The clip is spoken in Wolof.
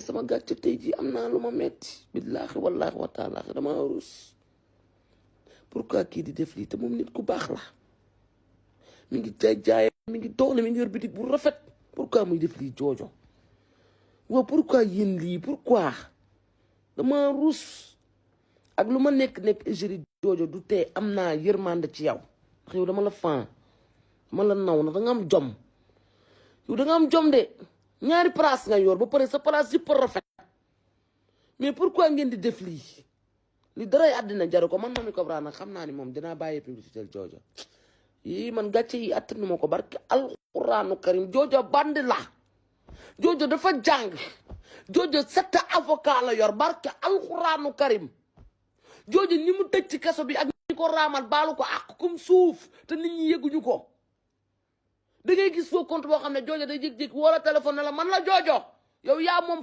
sama gàcce tey ji am naa lu ma metti billaahi wallaahi wa taala dama rus pourquoi kii di def lii te moom nit ku baax la mi ngi jaay mi ngi doole mi ngi yor bitik bu rafet pourquoi muy def lii joojo waaw pourquoi yéen lii pourquoi dama rus ak lu ma nekk égérie joojo du tee am naa yërmande ci yow ndax yow dama la fan dama la naw na da nga am jom yow da nga am jom de ñaari place nga yor ba pare sa place yëpp rafet mais pourquoi ngeen di def lii li daray àddina jaru ko man Mamy Cobra nag xam naa ni moom dinaa bàyyi publicité joojo yii man gàcce yi attanu ma ko barke alxuraanu karim joojo bandi la joojo dafa jàng joojo 7 avocat la yor barke alxuraanu karim joojo ñi mu tëj ci kaso bi ak ñi ko raamal baalu ko ak comme suuf te nit ñi yëguñu ko da ngay gis foo compte boo xam ne joojo day jékki-jékki wala téléphone ne la man la joojo yow yaa moom